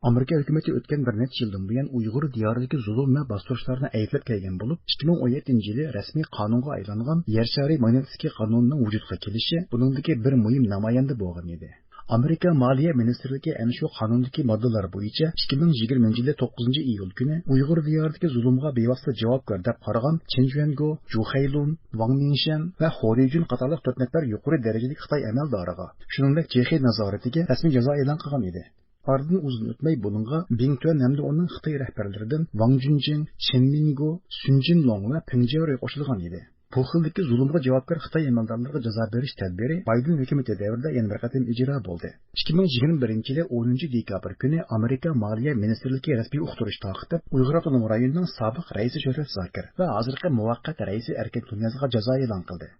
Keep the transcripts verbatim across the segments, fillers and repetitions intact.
ئامېرىكا ھۆكۈمىتى ئۆتكەن بىر نەچچە يىلدىن بۇيان ئۇيغۇر دىيارىدىكى زۇلۇم ۋە باستۇرۇشلارنى ئەيىبلەپ كەلگەن بولۇپ، ئىككى مىڭ ئون يەتتىنچى يىلى رەسمىي قانۇنغا ئايلانغان يەر شارى ماگنىتسكىي قانۇنىنىڭ ۋۇجۇدقا كېلىشى بۇنىڭدىكى بىر مۇھىم نامايەندە بولغان ئىدى. ئامېرىكا مالىيە مىنىستىرلىكى ئەنە شۇ قانۇندىكى ماددىلار بويىچە ئىككى مىڭ يىگىرمىنچى يىلى توققۇزىنچى ئىيۇل كۈنى ئۇيغۇر دىيارىدىكى زۇلۇمغا بىۋاسىتە جاۋابكار دەپ قارىغان چېن جۈەنگو، جۇ خەيلۇن، ۋاڭ مىڭشەن ۋە خو رېيجۈن قاتارلىق تۆت نەپەر يۇقىرى دەرىجىلىك خىتاي ئەمەلدارىغا، شۇنىڭدەك چېخىي نازارىتىگە رەسمىي جازا ئېلان قىلغان ئىدى. ئارىدىن ئۇزۇن ئۆتمەي بۇنىڭغا بىڭ تۈەن ھەمدە ئۇنىڭ خىتاي رەھبەرلىرىدىن ۋاڭ جۈنجىڭ، چېن مىنگو، سۈن جىنلوڭ ۋە پېڭ جياۋرۇي قوشۇلغان ئىدى. بۇ خىلدىكى زۇلۇمغا جاۋابكار خىتاي ئەمەلدارلىرىغا جازا بېرىش تەدبىرى بايدېن ھۆكۈمىتى دەۋرىدە يەنە بىر قېتىم ئىجرا بولدى. ئىككى مىڭ يىگىرمە بىرىنچى يىلى ئونىنچى دېكابىر كۈنى ئامېرىكا مالىيە مىنىستىرلىكى رەسمىي ئۇقتۇرۇش تارقىتىپ، ئۇيغۇر ئاپتونوم رايونىنىڭ سابىق رەئىسى شۆھرەت زاكىر ۋە ھازىرقى مۇۋەققەت رەئىسى ئەركىن تۇنىيازغا جازا ئېلان قىلدى.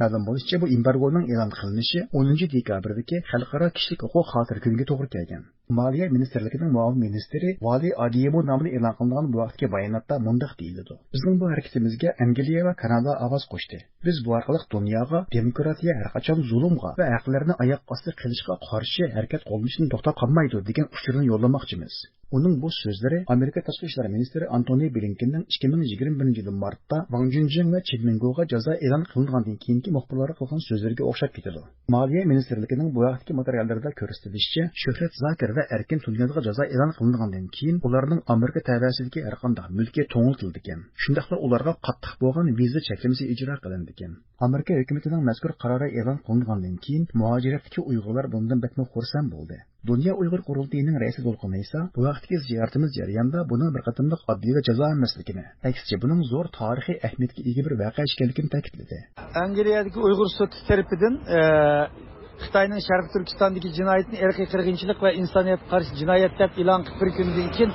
مەلۇم بولۇشىچە، بۇ ئېمبارگونىڭ ئېلان قىلىنىشى ئونىنچى دېكابىردىكى خەلقئارا كىشىلىك ھوقۇق خاتىرە كۈنىگە توغرا كەلگەن. مالىيە مىنىستىرلىكىنىڭ مۇئاۋىن مىنىستىرى ۋالى ئادىيېمو نامىدا ئېلان قىلىنغان بۇ ھەقتىكى باياناتتا مۇنداق دېيىلىدۇ: «بىزنىڭ بۇ ھەرىكىتىمىزگە ئەنگلىيە ۋە كانادا ئاۋاز قوشتى. بىز بۇ ئارقىلىق دۇنياغا دېموكراتىيە ھەرقاچان زۇلۇمغا ۋە ھەقلەرنى ئاياق ئاستى قىلىشقا قارشى ھەرىكەت قوللىنىشتىن توختاپ قالمايدۇ» دېگەن ئۇچۇرنى يوللىماقچىمىز. ئۇنىڭ بۇ سۆزلىرى ئامېرىكا تاشقى ئىشلار مىنىستىرى ئانتونى بلىنكېننىڭ ئىككى مىڭ يىگىرمە بىرىنچى يىلى مارتتا ۋاڭ جۈنجىڭ ۋە چېن مىنگوغا جازا ئېلان قىلىنغاندىن كېيىنكى مۇخبىرلارغا قىلغان سۆزلىرىگە ئوخشاپ كېتىدۇ. مالىيە مىنىستىرلىكىنىڭ بۇ ھەقتىكى ماتېرىياللىرىدا كۆرسىتىلىشىچە، شۆھرەت زاكىر ۋە ئەركىن تۇنىيازغا جازا ئېلان قىلىنغاندىن كېيىن، ئۇلارنىڭ ئامېرىكا تەۋەسىدىكى ھەرقانداق مۈلكى توڭلىتىلىدىكەن. شۇنداقلا ئۇلارغا قاتتىق بولغان ۋىزا چەكلىمىسى ئىجرا قىلىنىدىكەن. ئامېرىكا ھۆكۈمىتىنىڭ مەزكۇر قارارى ئېلان قىلىنغاندىن كېيىن، مۇھاجىرەتتىكى ئۇيغۇرلار بۇنىڭدىن بەكمۇ خۇرسەن بولدى. دۇنيا ئۇيغۇر قۇرۇلتىيىنىڭ رەئىسى دولقۇن ئەيسا بۇ ھەقتىكى زىيارىتىمىز جەريانىدا بۇنىڭ بىر قېتىملىق ئاددىيلا جازا ئەمەسلىكىنى، ئەكسىچە، بۇنىڭ زور تارىخىي ئەھمىيەتكە ئىگە بىر ۋەقە ئىكەنلىكىنى تەكىتلىدى. ئەنگلىيەدىكى ئۇيغۇر سوتى تەرىپىدىن، ئە، خىتاينىڭ شەرقىي تۈركىستاندىكى جىنايىتىنى ئىرقىي قىرغىنچىلىق ۋە ئىنسانىيەتكە قارشى جىنايەت دەپ ئېلان قىلىپ بىر كۈندىن كېيىن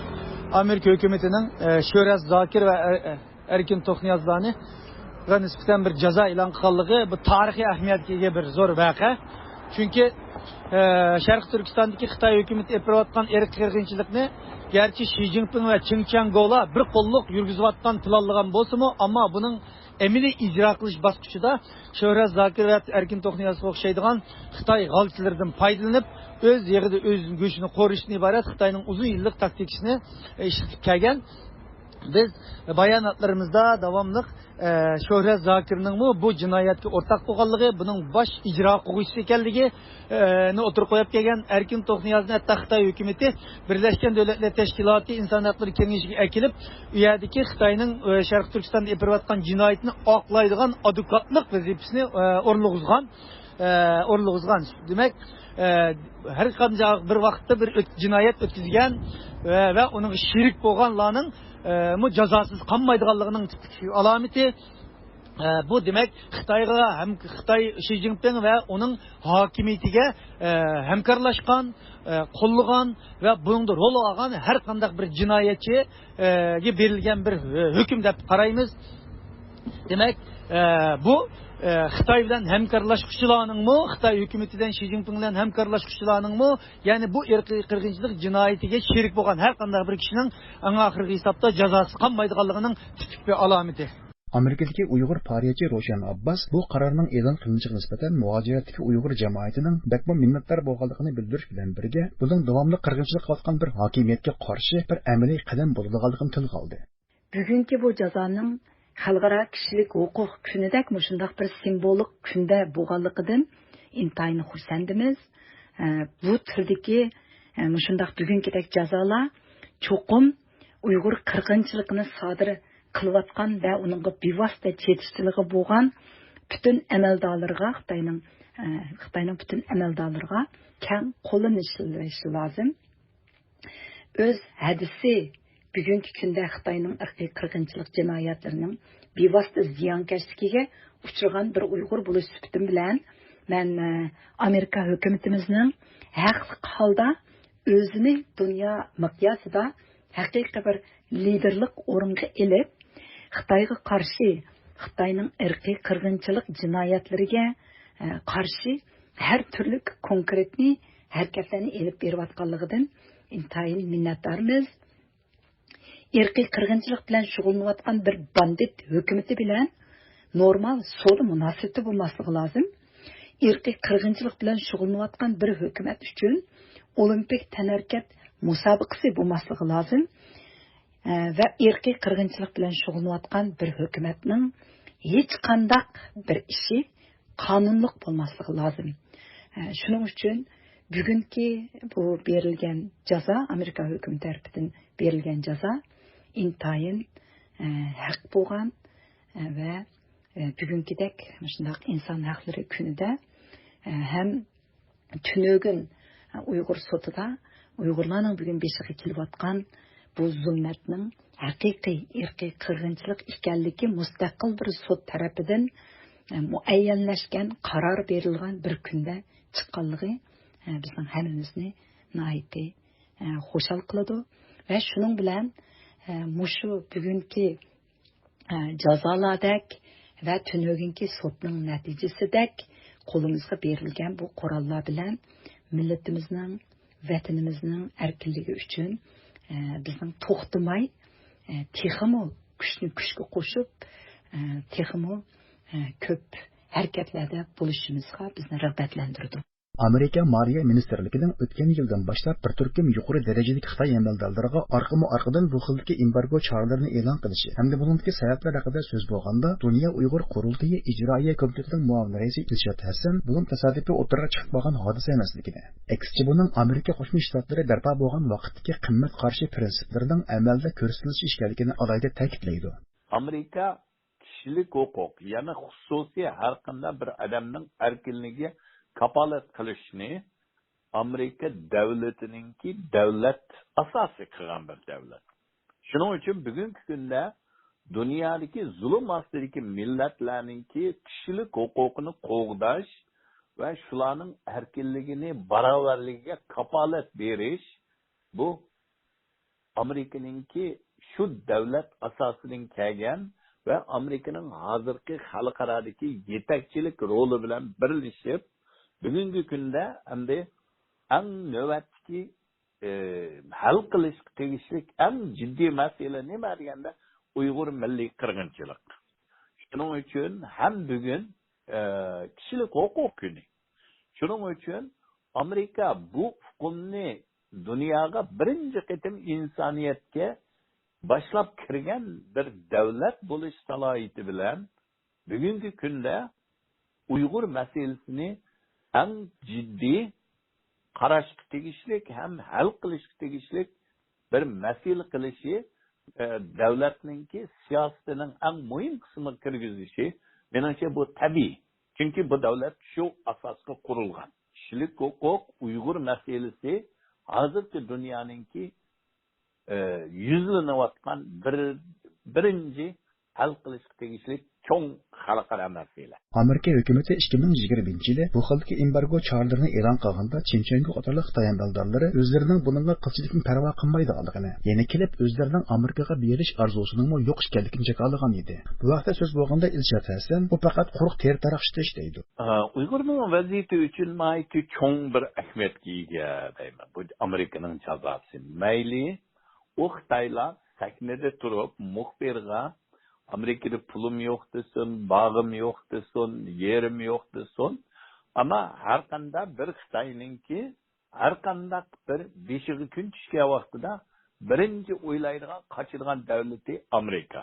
ئامېرىكا ھۆكۈمىتىنىڭ، ئە، شۆھرەت زاكىر ۋە، ئە، ئە، ئەركىن توخنىيازلارنى غا نىسبەتەن بىر جازا ئېلان قىلغانلىقى، بۇ تارىخىي ئەھمىيەتكە ئىگە بىر زور ۋەقە. چۈنكى، ئە، شەرقىي تۈركىستاندىكى خىتاي ھۆكۈمىتى ئېلىپ بېرىۋاتقان ئىرقىي قىرغىنچىلىقنى گەرچە شى جىنپىڭ ۋە چېڭ چياڭگولا بىر قوللۇق يۈرگۈزۈۋاتقان، پىلانلىغان بولسىمۇ، ئەمما بۇنىڭ ئەمەلىي ئىجرا قىلىش باسقۇچىدا شۆھرەت زاكىر ۋە ئەركىن توخنىيازغا ئوخشايدىغان خىتاي غالچىلىرىدىن پايدىلىنىپ، ئۆز يېغىدا ئۆزىنىڭ گۆشىنى قورۇشتىن ئىبارەت خىتاينىڭ ئۇزۇن يىللىق تاكتىكىسىنى، ئە، ئىشلىتىپ كەلگەن. بىز باياناتلىرىمىزدا داۋاملىق، ئە، شۆھرەت زاكىرنىڭمۇ بۇ جىنايەتكە ئورتاق بولغانلىقى، بۇنىڭ باش ئىجرا قىلغۇچىسى ئىكەنلىكى، ئە، نى ئوتتۇرىغا قويۇپ كەلگەن. ئەركىن توخنىيازنى ھەتتا خىتاي ھۆكۈمىتى بىرلەشكەن دۆلەتلەر تەشكىلاتى ئىنسان ھەقلىرى كېڭىشىگە ئەكېلىپ، ئۇ يەردىكى خىتاينىڭ، ئە، شەرقىي تۈركىستاندا ئېلىپ بېرىۋاتقان جىنايىتىنى ئاقلايدىغان ئادۋوكاتلىق ۋەزىپىسىنى، ئە، ئورۇنلىغۇزغان. ئە، ئورۇنلىغۇزغان. دېمەك، ئە، ھەر قانداق بىر ۋاقىتتا بىر ئۆت-، جىنايەت ئۆتكۈزگەن ۋە، ۋە ئۇنىڭغا شېرىك بولغانلارنىڭ، ئە، مۇ جازاسىز قالمايدىغانلىقىنىڭ تىپىك ئالامىتى. ئە، بۇ، دېمەك، خىتايغا ھەم خىتاي شى جىنپىڭ ۋە ئۇنىڭ ھاكىمىيىتىگە، ئە، ھەمكارلاشقان، ئە، قوللىغان ۋە بۇنىڭدا رول ئالغان ھەر قانداق بىر جىنايەتچى، ئە، گە بېرىلگەن بىر، ئە، ھۆكۈم دەپ قارايمىز. دېمەك، ئە، بۇ، ئە، خىتاي بىلەن ھەمكارلاشقۇچىلارنىڭمۇ، خىتاي ھۆكۈمىتى بىلەن شى جىنپىڭ بىلەن ھەمكارلاشقۇچىلارنىڭمۇ، يەنى بۇ ئىرقىي قىرغىنچىلىق جىنايىتىگە شېرىك بولغان ھەر قانداق بىر كىشىنىڭ ئەڭ ئاخىرقى ھېسابتا جازاسىز قالمايدىغانلىقىنىڭ تىپىك بىر ئالامىتى. ئامېرىكىدىكى ئۇيغۇر پارىيەتچى روشەن ئابباس بۇ قارارنىڭ ئېلان قىلىنىشىغا نىسبەتەن مۇھاجىرەتتىكى ئۇيغۇر جامائىتىنىڭ بەكمۇ مىننەتدار بولغانلىقىنى بىلدۈرۈش بىلەن بىرگە، بۇنىڭ داۋاملىق قىرغىنچىلىق قىلىۋاتقان بىر ھاكىمىيەتكە قارشى بىر ئەمەلىي قەدەم بولىدىغانلىقىنى تىلغا ئالدى. بۈگۈنكى بۇ جازانىڭ خەلقئارا كىشىلىك ھوقۇق كۈنىدەك مۇشۇنداق بىر سىمۋوللۇق كۈندە بولغانلىقىدىن ئىنتايىن خۇرسەندىمىز. ئە، بۇ تۈردىكى، ئە، مۇشۇنداق بۈگۈنكىدەك جازالار چوقۇم ئۇيغۇر قىرغىنچىلىقىنى سادىر قىلىۋاتقان ۋە ئۇنىڭغا بىۋاسىتە چېتىشچىلىقى بولغان پۈتۈن ئەمەلدارلىرىغا، خىتاينىڭ، ئە، خىتاينىڭ پۈتۈن ئەمەلدارلىرىغا كەڭ قوللىنىشى لازىم. ئۆز ھەدىسى بۈگۈنكى كۈندە خىتاينىڭ ئىرقىي قىرغىنچىلىق جىنايەتلىرىنىڭ بىۋاسىتە زىيانكەشلىكىگە ئۇچرىغان بىر ئۇيغۇر بولۇش سۈپىتىم بىلەن، مەن، ئە، ئامېرىكا ھۆكۈمىتىمىزنىڭ ھەقلىق ھالدا ئۆزىنى دۇنيا مىقياسىدا ھەقىقىي بىر لىدېرلىق ئورۇنغا ئېلىپ، خىتايغا قارشى، خىتاينىڭ ئىرقىي قىرغىنچىلىق جىنايەتلىرىگە، ئە، قارشى ھەر تۈرلۈك كونكرېتنى ھەرىكەتلەرنى ئېلىپ بېرىۋاتقانلىقىدىن ئىنتايىن مىننەتدارمىز. ئىرقىي قىرغىنچىلىق بىلەن شۇغۇللىنىۋاتقان بىر باندىت ھۆكۈمىتى بىلەن نورمال سودا مۇناسىۋىتى بولماسلىقى لازىم. ئىرقىي قىرغىنچىلىق بىلەن شۇغۇللىنىۋاتقان بىر ھۆكۈمەت ئۈچۈن ئولىمپىك تەنھەرىكەت مۇسابىقىسى بولماسلىقى لازىم. ئە، ۋە ئىرقىي قىرغىنچىلىق بىلەن شۇغۇللىنىۋاتقان بىر ھۆكۈمەتنىڭ ھېچقانداق بىر ئىشى قانۇنلۇق بولماسلىقى لازىم. ئە، شۇنىڭ ئۈچۈن بۈگۈنكى بۇ بېرىلگەن جازا، ئامېرىكا ھۆكۈمىتى تەرىپىدىن بېرىلگەن جازا ئىنتايىن، ئە، ھەق بولغان، ئە، ۋە، ئە، بۈگۈنكىدەك مۇشۇنداق ئىنسان ھەقلىرى كۈنىدە، ئە، ھەم تۈنۈگۈن ئۇيغۇر سوتىدا ئۇيغۇرلارنىڭ بۈگۈن بېشىغا كېلىۋاتقان بۇ زۇلمەتنىڭ ھەقىقىي ئىرقىي قىرغىنچىلىق ئىكەنلىكى مۇستەقىل بىر سوت تەرىپىدىن، ئە، مۇئەييەنلەشكەن، قارار بېرىلغان بىر كۈندە چىققانلىقى، ئە، بىزنىڭ ھەممىمىزنى ناھايىتى، ئە، خۇشال قىلىدۇ. ۋە شۇنىڭ بىلەن، ئە، مۇشۇ بۈگۈنكى ئە، جازالاردەك ۋە تۈنۈگۈنكى سوتنىڭ نەتىجىسىدەك قولىمىزغا بېرىلگەن بۇ قوراللار بىلەن مىللىتىمىزنىڭ، ۋەتىنىمىزنىڭ ئەركىنلىكى ئۈچۈن، ئە، بىزنىڭ توختىماي، ئە، تېخىمۇ كۈچنى كۈچكە قوشۇپ، ئە، تېخىمۇ، ئە، كۆپ ھەرىكەتلەردە بولۇشىمىزغا بىزنى رىغبەتلەندۈرىدۇ. ئامېرىكا مالىيە مىنىستىرلىكىنىڭ ئۆتكەن يىلدىن باشلاپ بىر تۈركۈم يۇقىرى دەرىجىلىك خىتاي ئەمەلدارلىرىغا ئارقىمۇ ئارقىدىن بۇ خىلدىكى ئېمبارگو چارىلىرىنى ئېلان قىلىشى ھەمدە بۇنىڭدىكى سەۋەبلەر ھەققىدە سۆز بولغاندا، دۇنيا ئۇيغۇر قۇرۇلتىيى ئىجرائىيە كومىتېتىنىڭ مۇئاۋىن رەئىسى ئىلشات ھەسەن بۇنىڭ تاسادىپىي ئوتتۇرىغا چىقىپ قالغان ھادىسە ئەمەسلىكىنى، ئەكسىچە بۇنىڭ ئامېرىكا قوشما شتاتلىرى بەرپا بولغان ۋاقىتتىكى قىممەت قارىشى پىرىنسىپلىرىنىڭ ئەمەلدە كۆرسىتىلىش ئىكەنلىكىنى ئالاھىدە تەكىتلەيدۇ. ئامېرىكا كىشىلىك ھوقۇق، يەنى خۇسۇسىي ھەر قانداق بىر ئادەمنىڭ ئەركىنلىكىگە كاپالەت قىلىشنى ئامېرىكا دۆلىتىنىڭكى دۆلەت ئاساسى قىلغان بىر دۆلەت. شۇنىڭ ئۈچۈن بۈگۈنكى كۈندە دۇنيادىكى زۇلۇم ئاستىدىكى مىللەتلەرنىڭكى كىشىلىك ھوقۇقىنى قوغداش ۋە شۇلارنىڭ ئەركىنلىكىنى باراۋەرلىكىگە كاپالەت بېرىش، بۇ ئامېرىكىنىڭكى شۇ دۆلەت ئاساسىدىن كەلگەن ۋە ئامېرىكىنىڭ ھازىرقى خەلقئارادىكى يېتەكچىلىك رولى بىلەن بىرلىشىپ، بۈگۈنكى كۈندە ئەمدى ئەڭ نۆۋەتتىكى، ئى، ھەل قىلىشقا تېگىشلىك ئەڭ جىددىي مەسىلە نېمە دېگەندە، ئۇيغۇر مىللىي قىرغىنچىلىق. شۇنىڭ ئۈچۈن ھەم بۈگۈن، ئى، كىشىلىك ھوقۇق كۈنى. شۇنىڭ ئۈچۈن ئامېرىكا بۇ ئۇقۇمنى دۇنياغا بىرىنچى قېتىم ئىنسانىيەتكە باشلاپ كىرگەن بىر دۆلەت بولۇش سالاھىيىتى بىلەن بۈگۈنكى كۈندە ئۇيغۇر مەسىلىسىنى ئەڭ جىددىي قاراشقا تېگىشلىك ھەم ھەل قىلىشقا تېگىشلىك بىر مەسىلە قىلىشى، ئە، دۆلەتنىڭكى سىياسىتىنىڭ ئەڭ مۇھىم قىسمىغا كىرگۈزۈشى، مېنىڭچە، بۇ تەبىئىي. چۈنكى بۇ دۆلەت شۇ ئاساسقا قۇرۇلغان. كىشىلىك ھوقۇق، ئۇيغۇر مەسىلىسى ھازىرقى دۇنيانىڭكى، ئى، يۈزلىنىۋاتقان بىر، بىرىنچى ھەل قىلىشقا تېگىشلىك چوڭ خەلقئارا مەسىلە. ئامېرىكا ھۆكۈمىتى ئىككى مىڭ يىگىرمىنچى يىلى بۇ خىلدىكى ئېمبارگو چارىلىرىنى ئېلان قىلغاندا، چىن چۈەنگو قاتارلىق خىتاي ئەمەلدارلىرى ئۆزلىرىنىڭ بۇنىڭغا قىلچىلىكمۇ پەرۋا قىلمايدىغانلىقىنى، يەنە كېلىپ ئۆزلىرىنىڭ ئامېرىكىغا بېرىش ئارزۇسىنىڭمۇ يوق ئىكەنلىكىنى جاكارلىغان ئىدى. بۇ ھەقتە سۆز بولغاندا، ئىلشات ھەسەن، بۇ پەقەت قۇرۇق تېرە تارقىتىش دەيدۇ. ئا، ئۇيغۇرنىڭ ۋەزىيىتى ئۈچۈن ناھايىتى چوڭ بىر ئەھمىيەتكە ئىگە دەيمەن. بۇ ئامېرىكىنىڭ جازاسى. مەيلى، ئۇ خىتايلار سەھنىدە تۇرۇپ، مۇخبىرغا ئامېرىكىدا پۇلۇم يوق دېسۇن، باغىم يوق دېسۇن، يېرىم يوق دېسۇن. ئەمما ھەر قانداق بىر خىتاينىڭكى، ھەر قانداق بىر بېشىغا كۈن چۈشكەن ۋاقتىدا بىرىنچى ئويلايدىغان، قاچىدىغان دۆلىتى ئامېرىكا.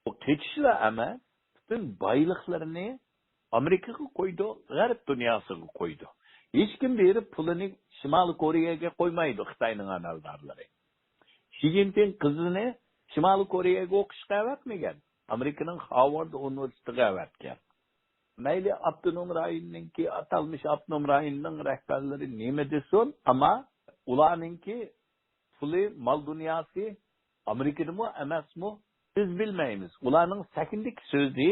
ئۇ قېچىشلا ئەمەس، پۈتۈن بايلىقلىرىنى ئامېرىكىغا قويىدۇ، غەرب دۇنياسىغا قويىدۇ. ھېچكىم بېرىپ پۇلىنى شىمالىي كورېيەگە قويمايدۇ خىتاينىڭ ئەمەلدارلىرى. شى جىنپىڭ قىزىنى شىمالىي كورېيەگە ئوقۇشقا ئەۋەتمىگەن. ئامېرىكىنىڭ خاۋارد ئۇنىۋېرسىتېتىغا ئەۋەتكەن. مەيلى ئاپتونوم رايوننىڭكى، ئاتالمىش ئاپتونوم رايوننىڭ رەھبەرلىرى نېمە دېسۇن، ئەمما ئۇلارنىڭكى پۇلى، مال دۇنياسى ئامېرىكىدىمۇ ئەمەسمۇ، بىز بىلمەيمىز. ئۇلارنىڭ سەھنىدىكى سۆزى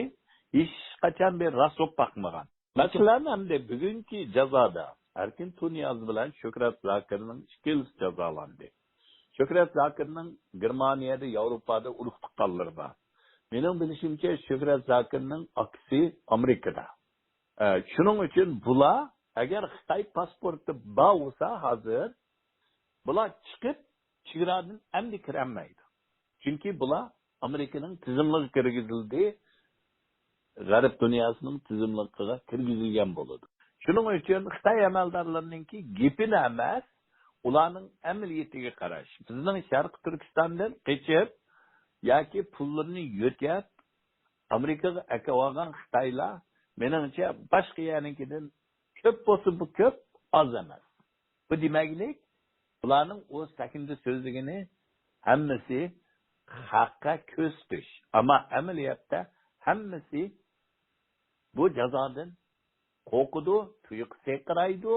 ھېچقاچان بىر راست بولۇپ باقمىغان. مەسىلەن، ئەمدى بۈگۈنكى جازادا ئەركىن تۇنىياز بىلەن شۆھرەت زاكىرنىڭ ئىككىلىسى جازالاندى. شۆھرەت زاكىرنىڭ گېرمانىيەدە، ياۋروپادا ئۇرۇق تۇغقانلىرى بار. مېنىڭ بىلىشىمچە، شۆھرەت زاكىرنىڭ ئاكىسى ئامېرىكىدا. ئە، شۇنىڭ ئۈچۈن بۇلار، ئەگەر خىتاي پاسپورتى بار بولسا ھازىر، بۇلار چىقىپ چېگرادىن ئەمدى كىرەلمەيدۇ. چۈنكى بۇلار ئامېرىكىنىڭ تىزىملىقىغا كىرگۈزۈلدى، غەرب دۇنياسىنىڭ تىزىملىقىغا كىرگۈزۈلگەن بولىدۇ. شۇنىڭ ئۈچۈن خىتاي ئەمەلدارلىرىنىڭكى گېپىنى ئەمەس، ئۇلارنىڭ ئەمەلىيىتىگە قاراش. بىزنىڭ شەرقىي تۈركىستاندىن قېچىپ ياكى پۇللىرىنى يۆتكەپ ئامېرىكىغا ئەكىۋالغان خىتايلار، مېنىڭچە، باشقا يەرنىڭكىدىن كۆپ بولسا بۇ كۆپ، ئاز ئەمەس. بۇ دېمەكلىك، بۇلارنىڭ ئۇ سەھنىدە سۆزلىگىنى ھەممىسى خەققە كۆرسىتىش. ئەمما ئەمەلىيەتتە ھەممىسى بۇ جازادىن قورقىدۇ، تۇيىقى سىرقىرايدۇ.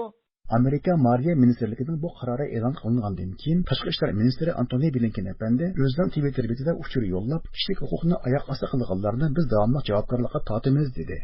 ئامېرىكا مالىيە مىنىستىرلىكىنىڭ بۇ قارارى ئېلان قىلىنغاندىن كېيىن، تاشقى ئىشلار مىنىستىرى ئانتونى بلىنكېن ئەپەندى ئۆزىنىڭ تىۋىتتېر بېتىدە ئۇچۇر يوللاپ، كىشىلىك ھوقۇقنى ئاياق ئاستى قىلغانلارنى بىز داۋاملىق جاۋابكارلىققا تارتىمىز، دېدى.